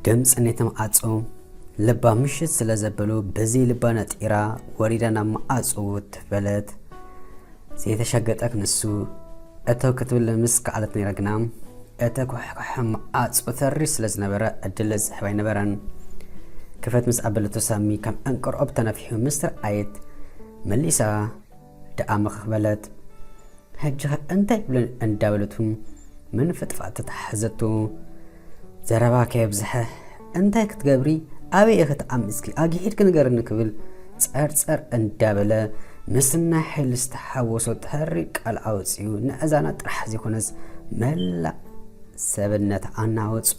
ድምፂ ነቲ መዓፁ ልባ ምሽት ስለ ዘበሉ፣ በዚ ልባ ነጢራ ወሪዳ ናብ መዓፁ ትበለት። ዘይተሸገጠ ክንሱ እተው ክትብል ምስ ከኣለት ነይራ፣ ግና እቲ ኩሕኩሕ መዓፁ ተሪ ስለ ዝነበረ ዕድል ዝሕብ ኣይነበረን። ክፈት ምስ ኣበለቶ፣ ሳሚ ከም ዕንቅርኦብ ተነፊሑ ምስ ረኣየት፣ መሊሳ ደኣ ምኽኽ በለት። ሕጂ ኸ እንታይ ክብለን እንዳበለቱ ምንፍጥፋጥ ተታሓዘቱ። ዘረባ ከየብዝሐ፣ እንታይ ክትገብሪ፣ ኣበይ ኢኺ ተዓሚፅኪ፣ ኣግሒድኪ ንገርኒ ክብል ጸርጸር እንዳበለ ምስ ናይ ሓይሊ ዝተሓወሶ ተሪ ቃል ኣውፂኡ ንእዛና ጥራሕ ዘይኮነስ መላእ ሰብነታ ኣናወፁ።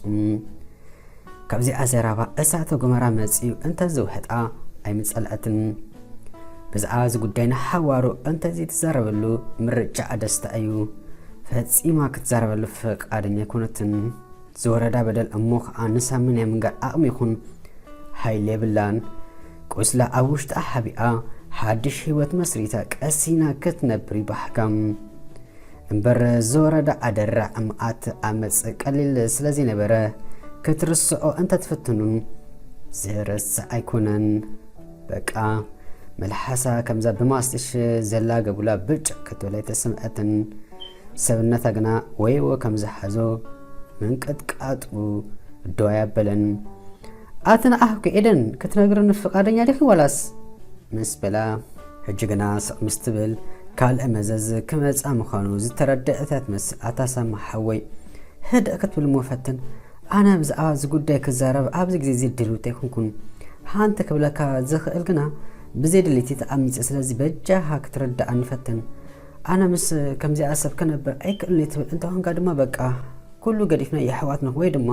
ካብዚኣ ዘረባ እሳተ ጎመራ መፂኡ እንተዝውሕጣ ኣይምፀልአትን። ብዛዕባ እዚ ጉዳይ ንሓዋሩ እንተዘይትዛረበሉ ምርጫኣ ደስታ እዩ። ፈፂማ ክትዛረበሉ ፈቃደኛ ኣይኮነትን። ዝወረዳ በደል እሞ ከዓ ንሳሚ ናይ ምንጋር ዓቕሚ ይኹን ሓይሊ የብላን። ቁስላ ኣብ ውሽጣ ሓቢኣ ሓድሽ ህይወት መስሪታ ቀሲና ክትነብር ይባህጋም። እምበር ዝወረዳ ኣደራዕ መዓት ዓመፅ ቀሊል ስለ ዘይነበረ ክትርስዖ እንተትፍትኑን ዝርሳዕ ኣይኮነን። በቃ መልሓሳ ከምዛ ብማስቲሽ ዘላገቡላ ብጭ ክትብል ኣይተሰምዐትን። ሰብነታ ግና ወይዎ ከም ዝሓዞ ምንቅጥቃጡ ደው ኣያበለን። ኣቲ ንዓኺ ኤደን ክትነግርኒ ፍቓደኛ ዲኺ ዋላስ? ምስ በላ፣ ሕጂ ግና ስቕ ምስ ትብል ካልእ መዘዝ ክመጻ ምዃኑ ዝተረደአት እያ ትመስል። ኣታ ሳሚ ሓወይ፣ ህድእ ክትብል እሞ ፈትን። ኣነ ብዛዕባ እዚ ጉዳይ ክዛረብ ኣብዚ ግዜ እዚ ድልውቲ ኣይኮንኩን። ሓንቲ ክብለካ ዝኽእል ግና፣ ብዘይ ድሌቲ ተዓሚጸ፣ ስለዚ በጃኻ ክትርድኣኒ ፈትን። ኣነ ምስ ከምዚኣ ሰብ ክነብር ኣይክእልን እየ ትብል እንተኾንካ ድማ በቃ ኩሉ ገዲፍና የሕዋት ንኹን ወይ ድማ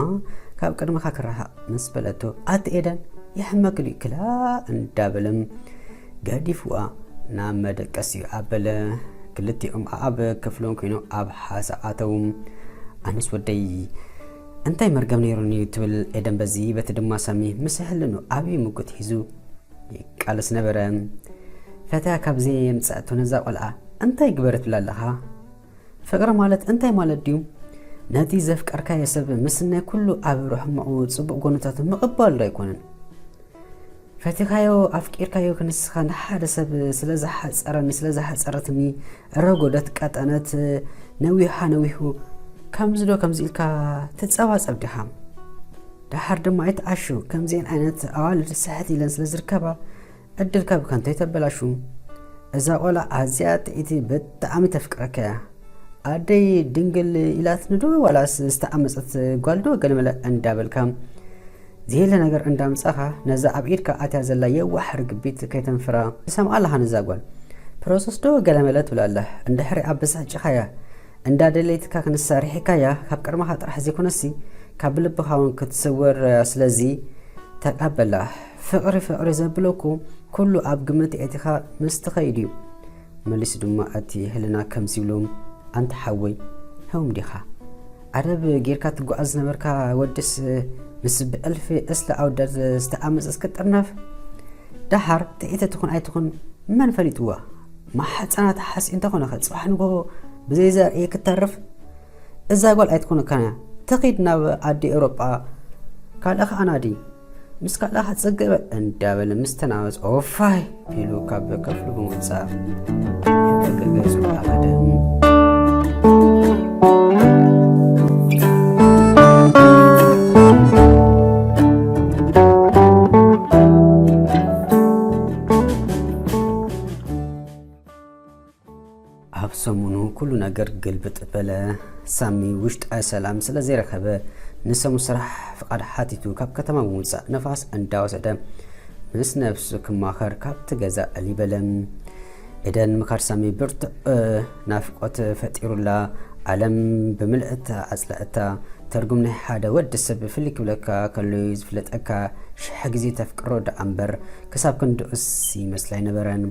ካብ ቅድመኻ ክረሓቕ ምስ በለቶ፣ ኣቲ ኤደን ይሕመኪ ድዩ ክላ እንዳበለ ገዲፍዋ ናብ መደቀሲኡ ኣበለ። ክልቲኦም ኣብ ክፍሎም ኮይኖም ኣብ ሓሳብ ኣተዉ። ኣነስ ወደይ እንታይ መርገም ነይሩኒ እዩ ትብል ኤደን በዚ፣ በቲ ድማ ሳሚ ምስ ሕልኑ ዓብዪ ምጉት ሒዙ ይቃለስ ነበረ። ፈትያ ካብ ዘየምጽኣቶ ነዛ ቆልዓ እንታይ ግበረት ትብላ ኣለኻ? ፍቕሪ ማለት እንታይ ማለት ድዩ? ነቲ ዘፍቀርካዮ ሰብ ምስናይ ኩሉ ኣብ ርሕምኡ ጽቡቕ ጎነታቱ ምቕባል ዶ ኣይኮነን? ፈቲኻዮ ኣፍቂርካዮ ክንስኻ ንሓደ ሰብ ስለ ዝሓጸረኒ ስለ ዝሓጸረትኒ ረጎደት ቀጠነት ነዊሓ ነዊሑ ከምዚ ዶ ከምዚ ኢልካ ትጸባጸብ ዲኻ? ደሓር ድማ ኣይትዓሹ፣ ከምዚኤን ዓይነት ኣዋልድ ስሕት ኢለን ስለ ዝርከባ ዕድልካ ብከንቱ ኣይተበላሹ። እዛ ቆልዓ ኣዝያ ጥዒቲ ብጣዕሚ ተፍቅረካ እያ። ኣደይ ድንግል ኢላትኒ ዶ ዋላስ ዝተዓመጸት ጓል ዶ ገለመለ እንዳበልካ ዘየለ ነገር እንዳምጻኻ ነዛ ኣብ ኢድካ ኣትያ ዘላ የዋሕ ርግቢት ከይተንፍራ ትሰምዓ ኣለኻ ነዛ ጓል። ፕሮሰስ ዶ ገለመለ ትብላ ኣላ። እንድሕሪ ኣበሳጭኻያ እንዳ ደለይትካ ክንሳ ርሒካያ ካብ ቅድመኻ ጥራሕ ዘይኮነሲ ካብ ልብኻ እውን ክትስወር እያ። ስለዚ ተቀበላ። ፍቕሪ ፍቕሪ ዘብለኩ ኩሉ ኣብ ግምት ኣእቲኻ ምስ ትኸይድ እዩ። መሊሱ ድማ እቲ ህልና ከምዚ ይብሎ፣ ኣንታ ሓወይ፣ ህሙም ዲኻ? ኣደብ ጌርካ ትጓዓዝ ዝነበርካ ወድስ ምስ ብእልፊ እስለ ኣውዳድ ዝተኣመጸስ ክትጥርነፍ? ደሓር ጥዒቲ ትኹን ኣይትኹን መን ፈሊጥዋ? ማሕጸና ተሓሲኡ እንተኾነ ኸ ጽባሕ ንግሆ ብዘይ ዘርኢ ክትተርፍ? እዛ ጓል ኣይትኮነካን እያ። ትኺድ ናብ ኣዲ ኤውሮጳ፣ ካልእ ኸኣ ናዲ። ምስ ካልእ ኸኣ ጽግበ እንዳበለ ምስ ተናወጽ፣ ኦፋይ ኢሉ ካብ ክፍሉ ብምውጻእ ገገጹ ኣኸደ። ኣብ ሰሙኑ ኩሉ ነገር ግልብጥ በለ። ሳሚ ውሽጣዊ ሰላም ስለ ዘይረኸበ ንሰሙ ስራሕ ፍቓድ ሓቲቱ ካብ ከተማ ብምውጻእ ነፋስ እንዳወሰደ ምስ ነብሱ ክማኸር ካብቲ ገዛ ዕልይ በለ። ኤደን ምኻድ ሳሚ ብርቱዕ ናፍቆት ፈጢሩላ። ዓለም ብምልእታ ኣጽለኣታ። ትርጉም ናይ ሓደ ወዲ ሰብ ፍልይ ክብለካ ከሎ እዩ ዝፍለጠካ። ሽሕ ግዜ ተፍቅሮ ደኣ እምበር ክሳብ ክንድኡስ ይመስላ ኣይነበረን።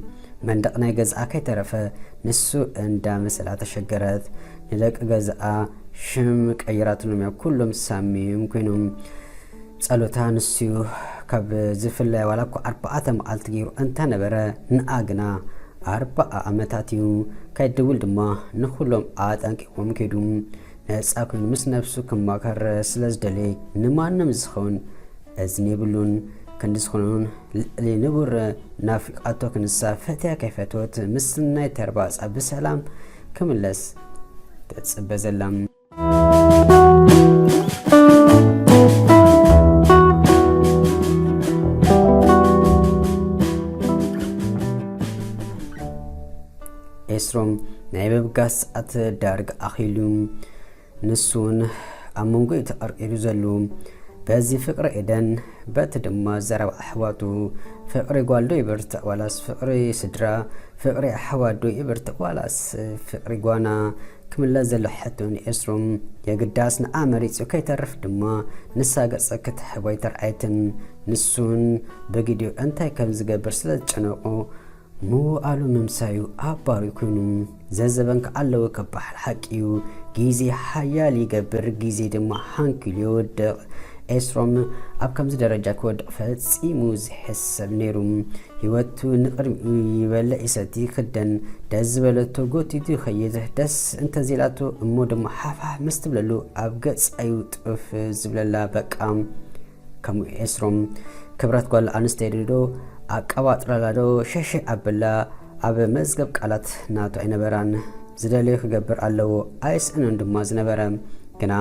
መንደቕ ናይ ገዝኣ ከይተረፈ ንሱ እንዳመሰላ ተሸገረት። ንደቂ ገዝኣ ሽም ቀይራትሎም እያ። ኩሎም ሳሚ እዮም ኮይኖም። ጸሎታ ንሱዩ ካብ ዝፍለያ ዋላ እኳ ኣርባዕተ መዓልቲ ገይሩ እንተነበረ፣ ንኣ ግና ኣርባዓ ዓመታት እዩ። ከይድውል ድማ ንኹሎም ኣጠንቂቕዎም ከይዱ። ነጻ ኮይኑ ምስ ነብሱ ክማከር ስለ ዝደለየ ንማንም ዝኸውን እዝኒ የብሉን። ክንዲ ዝኾነውን ልዕሊ ንቡር ናፊቓቶ ክንሳ ፈትያ ከይፈትወት ምስ ናይ ተርባጻ ብሰላም ክምለስ ትጽበ ዘላ። ኤስሮም ናይ ምብጋስ ሰዓት ዳርጋ ኣኺሉ። ንሱ እውን ኣብ መንጎ እዩ ተቐርቂሩ ዘሎ። በዚ ፍቕሪ ኤደን፣ በቲ ድማ ዘረባ ኣሕዋቱ፣ ፍቕሪ ጓል ዶ ይበርትዕ ዋላስ ፍቕሪ ስድራ፣ ፍቕሪ ኣሕዋት ዶ ይበርትዕ ዋላስ ፍቕሪ ጓና ክምለስ ዘሎ ሕቶ ንኤስሮም የግዳስ ንዓ መሪጹ ከይተርፍ ድማ ንሳ ገጸ ክትሕቦ ኣይተርኣየትን። ንሱን ብግዲኡ እንታይ ከም ዝገብር ስለ ዝጨነቆ ምውኣሉ ምምሳዩ ኣብ ባሩ ኮይኑ ዘዘበንካ ኣለዎ ክበሃል ሓቂ እዩ። ግዜ ሓያል ይገብር፣ ግዜ ድማ ሓንኪሉ የወድቕ። ኤስሮም ኣብ ከምዚ ደረጃ ክወድቕ ፈጺሙ ዝሕሰብ ነይሩ። ህይወቱ ንቕድሚኡ ይበልዕ ይሰቲ ይኽደን፣ ደስ ዝበለቶ ጎቲቱ ይኸይድ፣ ደስ እንተዘይላቶ እሞ ድማ ሓፋሕ ምስ ትብለሉ ኣብ ገጻዩ ጥፍ ዝብለላ በቃ። ከምኡ ኤስሮም ክብረት ጓል ኣንስተይቲ ዶ ኣቀባጥረላ ዶ ሸሸ ኣበላ ኣብ መዝገብ ቃላት ናቱ ኣይነበራን። ዝደለዮ ክገብር ኣለዎ ኣይስእንን ድማ ዝነበረ። ግና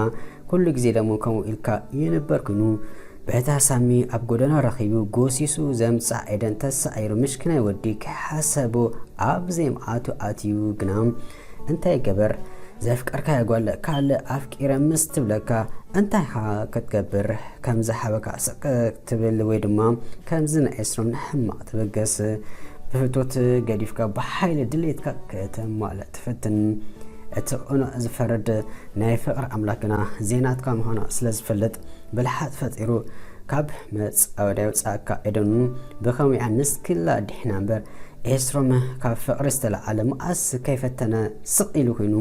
ኩሉ ግዜ ደሞ ከምኡ ኢልካ ይንበር ኩኑ በታ ሳሚ ኣብ ጎደና ረኺቡ ጎሲሱ ዘምጻ ኤደን ተሳዒሩ ምሽክናይ ወዲ ክሓሰቦ ኣብ ዘይምዓቱ ኣትዩ። ግና እንታይ ገበር ዘፍቀርካያ ጓል ካልእ ኣፍቂረ ምስ ትብለካ እንታይ ኢኻ ክትገብር? ከም ዝሓበካ ስቕ ትብል ወይ ድማ ከምዚ ናይ ኤስሮም ንሕማቕ ትብገስ ብፍቶት ገዲፍካ ብሓይሊ ድሌትካ ከተማልእ ትፍትን። እቲ ቅኑዕ ዝፈርድ ናይ ፍቕሪ ኣምላክ ግና ዘይናትካ ምዃና ስለ ዝፈልጥ ብልሓት ፈጢሩ ካብ መጻወድያ የውጽኣካ። ኤደን ብኸምኡ እያ ንስክላ ዲሕና እምበር ኤስሮም ካብ ፍቕሪ ዝተለዓለ መኣስ ከይፈተነ ስቕ ኢሉ ኮይኑ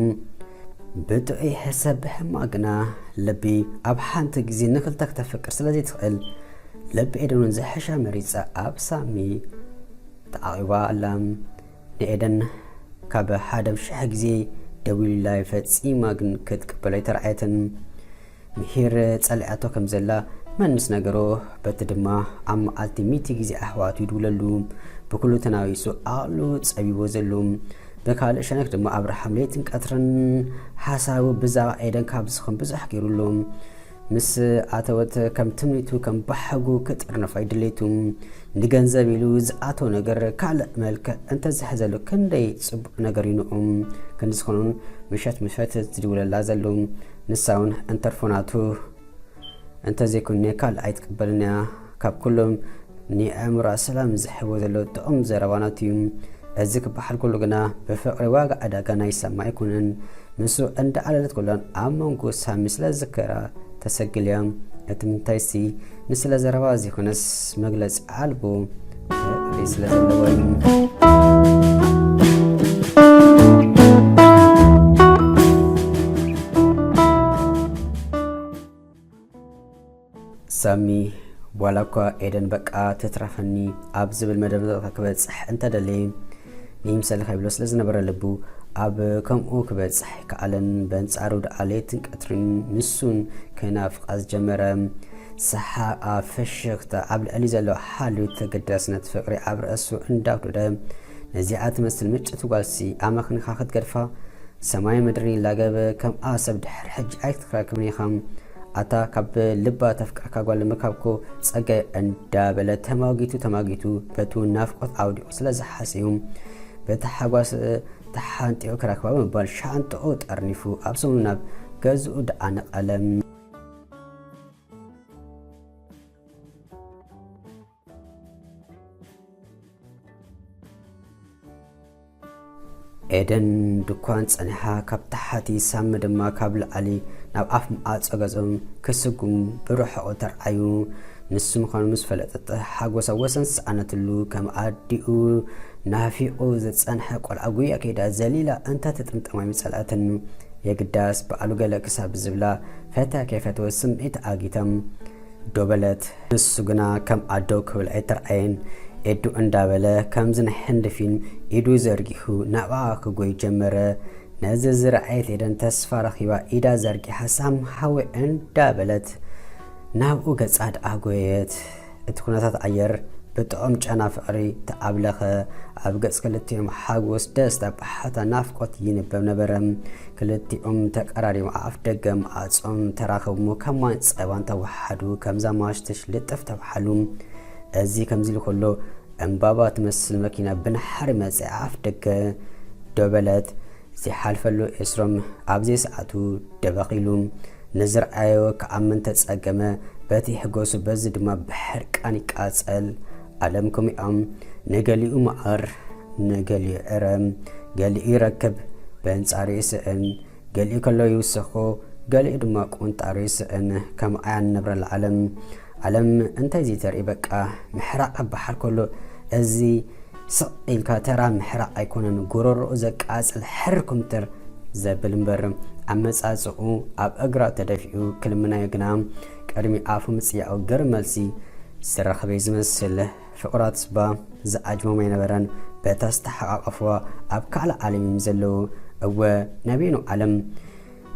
ብጥዑይ ሕሰብ ብሕማቕ ግና ልቢ ኣብ ሓንቲ ግዜ ንክልተ ክተፍቅር ስለ ዘይትኽእል ልቢ ኤደን እውን ዝሕሻ መሪጻ ኣብ ሳሚ ተዓቒባ ኣላ። ንኤደን ካብ ሓደ ሽሕ ግዜ ደዊሉላ ፈጺማ ግን ክትቅበሎ ኣይተርኣየትን። ምሂር ጸሊኣቶ ከም ዘላ መን ምስ ነገሮ፣ በቲ ድማ ኣብ መዓልቲ ሚእቲ ግዜ ኣሕዋቱ ይድውለሉ። ብኩሉ ተናዊሱ ዓቕሉ ጸቢቦ ዘሎ። ብካልእ ሸነክ ድማ ኣብርሃም ለይትን ቀትርን ሓሳቡ ብዛዕባ ኤደን ካብ ዝኸውን ብዙሕ ገይሩሉ። ምስ ኣተወት ከም ትምኒቱ ከም ባሕጉ ክጥርንፋ ይድሌቱ። ንገንዘብ ኢሉ ዝኣተው ነገር ካልእ መልክዕ እንተዝሕዘሉ ክንደይ ጽቡቕ ነገር እዩ ንዑ። ክንዲ ዝኾኑን ምሸት ምሸት ዝድውለላ ዘሎ ንሳ እውን እንተርፎናቱ እንተዘይኮነ ካልእ ኣይትቅበልን እያ። ካብ ኩሎም ንኣእምሮኣ ሰላም ዝሕቦ ዘሎ ጥዑም ዘረባ ናቱ እዩ። እዚ ክበሃል ከሎ ግና ብፍቕሪ ዋጋ ዕዳጋ ናይ ሰማ ኣይኮነን። ንሱ እንዳዓለለት ከሎን ኣብ መንጎ ሳሚ ስለ ዝዝከራ ተሰግል እያ። እቲ ምንታይሲ ንስለ ዘረባ ዘይኮነስ መግለጺ ኣልቦ ፍቕሪ ስለ ዘለዎ እዩ። ሳሚ ዋላ እኳ ኤደን በቃ ትትረፈኒ ኣብ ዝብል መደምደምታ ክበጽሕ እንተደለየ ንይምሰል ከይብሎ ስለ ዝነበረ ልቡ ኣብ ከምኡ ክበጽሕ ኣይከኣለን። በንጻሩ ደኣ ለይትን ቀትርን ንሱን ክናፍቓ ዝጀመረ። ሰሓቓ ፍሽኽታ ኣብ ልዕሊ ዘሎ ሓልዮት ተገዳስነት ፍቕሪ ኣብ ርእሱ እንዳጉደደ ነዚኣ ትመስል ምጭቲ ጓልሲ ኣመኽኒኻ ክትገድፋ ሰማይ ምድርን ይላገብ። ከምኣ ሰብ ድሕሪ ሕጂ ኣይክትረክብን ኢኻ። ኣታ ካብ ልባ ተፍቅረካ ጓል ምርካብኮ ጸጋይ እንዳበለ ተማጊቱ ተማጊቱ በቱ ናፍቆት ኣውዲቑ ስለ ዝሓሰዩ በቲ ሓጓስ ተሓንጢቑ ክረክባ ብምባል ሻንጥኡ ጠርኒፉ ኣብ ሰሙኑ ናብ ገዝኡ ደኣ ነቐለ። ኤደን ድኳን ጸኒሓ ካብ ታሕቲ ሳሚ ድማ ካብ ላዕሊ ናብ ኣፍ መዓጾ ገዝኦም ክስጉም ብርሑቑ ተርኣዩ። ንሱ ምዃኑ ምስ ፈለጠት ሓጎሳ ወሰን ዝሰኣነትሉ ከም ኣዲኡ ናፊቑ ዝጸንሐ ቆልዓ ጉያ ከይዳ ዘሊላ እንተትጥምጠም ኣይምጸልኣትን። የግዳስ በዓሉ ገለ ክሳብ ዝብላ ፈትያ ከይፈተወት ስምዒት ኣጊታ ዶ በለት። ንሱ ግና ከም ኣዶ ክብል ኣይተርኣየን። ኤዱ እንዳበለ ከምዚ ናይ ህንዲ ፊልም ኢዱ ዘርጊሑ ናብኣ ክጎይ ጀመረ። ነዚ ዝረኣየት ኤደን ተስፋ ረኺባ ኢዳ ዘርጊሓ ሳም ሃዊ እንዳበለት ናብኡ ገጻ ደኣ ጎየየት። እቲ ኩነታት ኣየር ብጥዑም ጨና ፍቕሪ ተኣብለኸ። ኣብ ገጽ ክልቲኦም ሓጎስ፣ ደስታ፣ ብሓታ፣ ናፍቆት ይንበብ ነበረ። ክልቲኦም ተቀራሪቦም ኣፍ ደገ ማዕጾም ተራኸቡ። ከማን ጸባን ተወሓዱ። ከምዛ ማሽትሽ ልጥፍ ተባሓሉ። እዚ ከምዚ ኢሉ ከሎ ዕምባባ ትመስል መኪና ብንሓሪ መጺኣ ኣፍ ደገ ደው በለት። ዘይሓልፈሉ ኤስሮም ኣብ ዘይሰዓቱ ደበኺሉ። ንዝረኣዮ ክኣምን ተጸገመ። በቲ ሕጎሱ በዚ ድማ ብሕርቃን ይቃጸል። ኣለም ከሚኦም ንገሊኡ መዓር፣ ንገሊኡ ዕረ፣ ገሊኡ ይረክብ፣ በንጻሩ ይስእን፣ ገሊኡ ከሎ ይውስኹ፣ ገሊኡ ድማ ቁንጣሩ ይስእን። ከምኣ እያ ንነብረላ ኣለም። ኣለም እንታይ ዘይተርኢ በቃ። ምሕራቕ ክበሃል ከሎ እዚ ስቕ ኢልካ ተራ ምሕራቕ ኣይኮነን፣ ጎረሮኡ ዘቃጽል ሕር ኩምትር ዘብል እምበር። ኣመጻጽኡ ኣብ እግራ ተደፊኡ ክልምናዮ ግና ቅድሚ ኣፉ ምጽያቑ ግርም መልሲ ዝረኸበ እዩ ዝመስል። ፍቑራት ስባ ዝዓጅቦም ኣይነበረን። በታ ዝተሓቓቐፍዋ ኣብ ካልእ ዓለም እዮም ዘለዉ። እወ፣ ነቤኑ ዓለም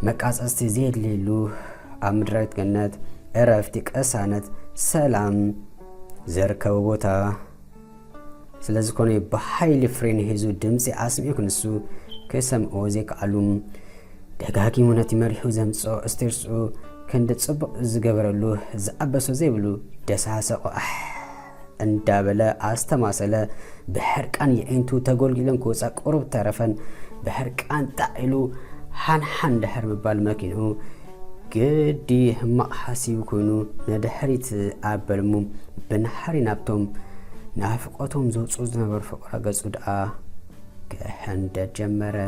መቃጸጽቲ ዘየድልየሉ፣ ኣብ ምድራዊት ገነት ዕረፍቲ፣ ቅሳነት፣ ሰላም ዝርከቦ ቦታ ስለ ዝኾነ ብሓይሊ ፍሬን ሒዙ ድምጺ ኣስሚዑ ክንሱ ክሰምዕዎ ዘይከኣሉ። ደጋጊሙ ነቲ መሪሑ ዘምጽኦ እስቴርስኡ ክንዲ ጽቡቕ ዝገበረሉ ዝኣበሶ ዘይብሉ ደሳሰቆ ኣሕ እንዳበለ ኣስተማሰለ። ብሕርቃን የዒንቱ ተጎልጊለን ክወጻ ቁሩብ ተረፈን። ብሕርቃን ጣዕ ኢሉ ሓንሓን ድሕር ምባል መኪንኡ ግዲ ህማቕ ሓሲቡ ኮይኑ ንድሕሪት ኣበልሙ። ብንሓሪ ናብቶም ናፍቆቶም ዘውጽኡ ዝነበሩ ፍቑራ ገጹ ደኣ ክሕንደድ ጀመረ።